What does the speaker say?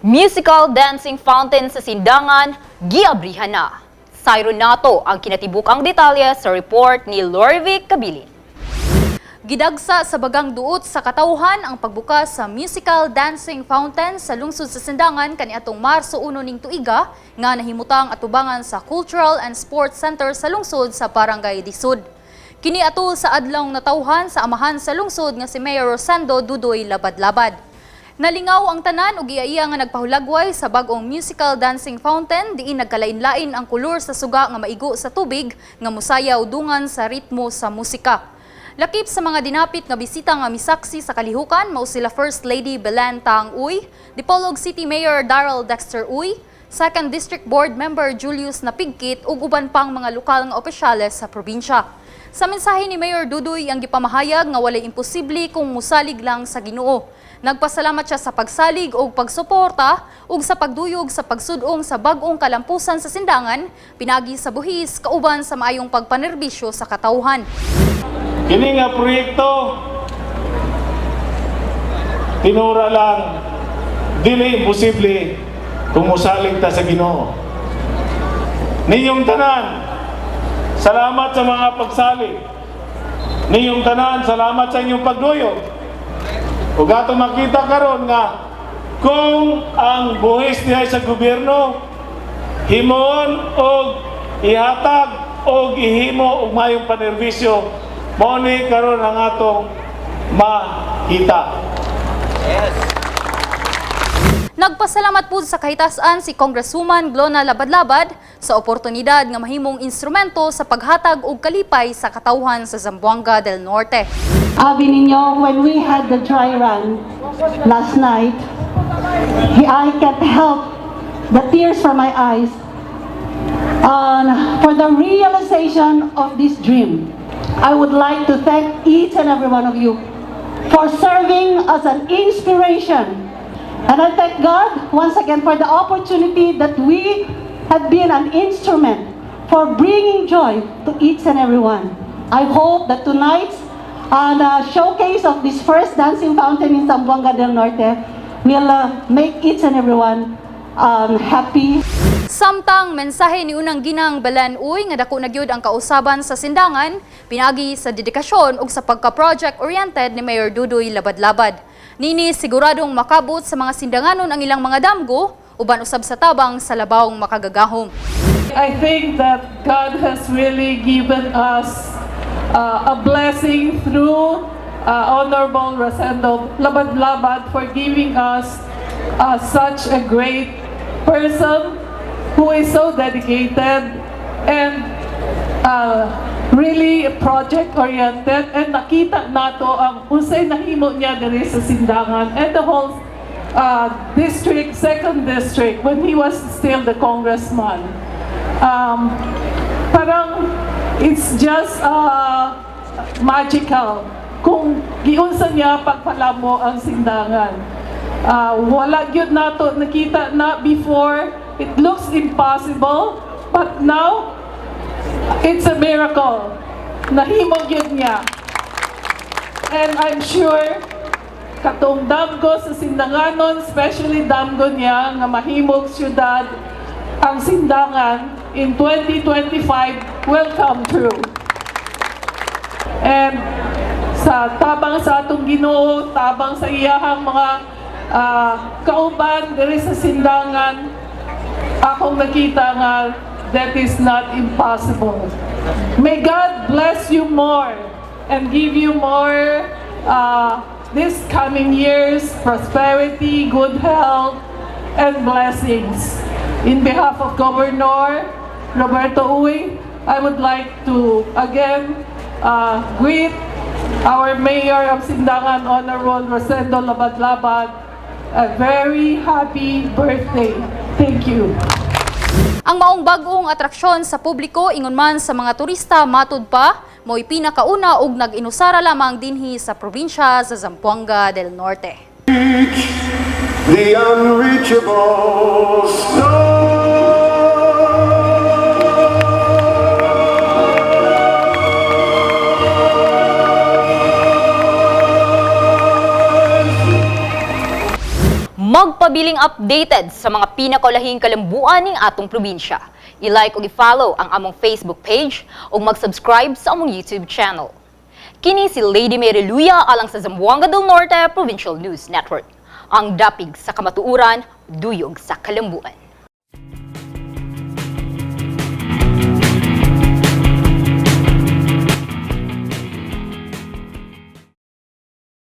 Musical dancing fountain sa Sindangan, giabrihan na. Sayron nato ang kinatibuk-ang detalye sa report ni Lorvic Kabilin. Gidagsa sa bagang duot sa katawhan ang pagbukas sa musical dancing fountain sa lungsod sa Sindangan kaniadtong Marso 1 ning tuiga nga nahimutang atubangan sa Cultural and Sports Center sa lungsod sa Barangay Disud. Kini atol sa adlawng natawhan sa amahan sa lungsod nga si Mayor Rosendo Dudoy Labadlabad. Nalingaw ang tanan ug iya nga nagpahulagway sa bag-ong musical dancing fountain diin nagkalain-lain ang kolor sa suga nga maigo sa tubig nga musayaw dungan sa ritmo sa musika. Lakip sa mga dinapit nga bisita nga misaksi sa kalihukan mao sila First Lady Belen Tang Uy, Dipolog City Mayor Daryl Dexter Uy, Second District Board Member Julius Napigkit ug uban pang mga lokal nga opisyales sa probinsya. Sa mensahe ni Mayor Dudoy ang gipamahayag nga walay imposible kung musalig lang sa Ginoo. Nagpasalamat siya sa pagsalig ug pagsuporta ug sa pagduyog sa pagsudong sa bag-ong kalampusan sa Sindangan pinagi sa buhis kauban sa maayong pagpanerbisyo sa katawhan. Kini nga proyekto, tinura lang, dili imposible kung musalig ta sa Ginoo. Ninyong tanan, salamat sa mga pagsalig. Ninyong tanan, salamat sa inyong pagduyog. Ug ato makita karon nga kung ang buhis diha sa gobyerno himon og ihatag og ihimo og mayong panerbisyo, mao ni karon ang atong makita. Nagpasalamat po sa kahitasan si Congresswoman Glona Labadlabad sa oportunidad nga mahimong instrumento sa paghatag og kalipay sa katawhan sa Zamboanga del Norte. Abi ninyo, when we had the dry run last night, I can't help the tears from my eyes for the realization of this dream. I would like to thank each and every one of you for serving as an inspiration. And I thank God once again for the opportunity that we have been an instrument for bringing joy to each and every one. I hope that tonight's showcase of this first dancing fountain in Zamboanga del Norte will make each and everyone happy. Samtang mensahe ni unang ginang Belen Uy nga dako na gyud ang kausaban sa Sindangan pinagi sa dedikasyon ug sa pagka-project oriented ni Mayor Dudoy Labadlabad. Nini siguradong makabot sa mga Sindanganon ang ilang mga damgo uban usab sa tabang sa labawng makagagahom. I think that God has really given us a blessing through Honorable Rosendo Labadlabad for giving us such a great person who is so dedicated and really project-oriented, and nakita nato ang unsay nahimo niya diri sa Sindangan and the whole district, second district, when he was still the congressman. Parang it's just magical kung giunsa niya pagpalamo ang Sindangan. Wala gyud nato nakita na before. It looks impossible, but now it's a miracle. Nahimo gyud niya. And I'm sure katong damgo sa Sindanganon, especially damgo niya nga mahimog syudad ang Sindangan in 2025 will come true. And sa tabang sa atong Ginoo, tabang sa iyahang mga kauban diri sa Sindangan, akong nakita nga that is not impossible. May God bless you more and give you more this coming years, prosperity, good health, and blessings. In behalf of Governor Roberto Uy, I would like to again greet our Mayor of Sindangan, Honorable Rosendo Labadlabad, a very happy birthday. Thank you. Ang maong bag-ong atraksyon sa publiko ingon man sa mga turista, matud pa, mo'y pinakauna ug nag-inusara lamang dinhi sa probinsya sa Zamboanga del Norte. The unreachable star. Magpasalamat Magpabiling updated sa mga pinakaulahing kalambuan ning atong probinsya, i-like ug i-follow ang among Facebook page ug mag-subscribe sa among YouTube channel. Kini si Lady Mary Luya alang sa Zamboanga del Norte Provincial News Network. Ang dapig sa kamatuoran, duyog sa kalambuan.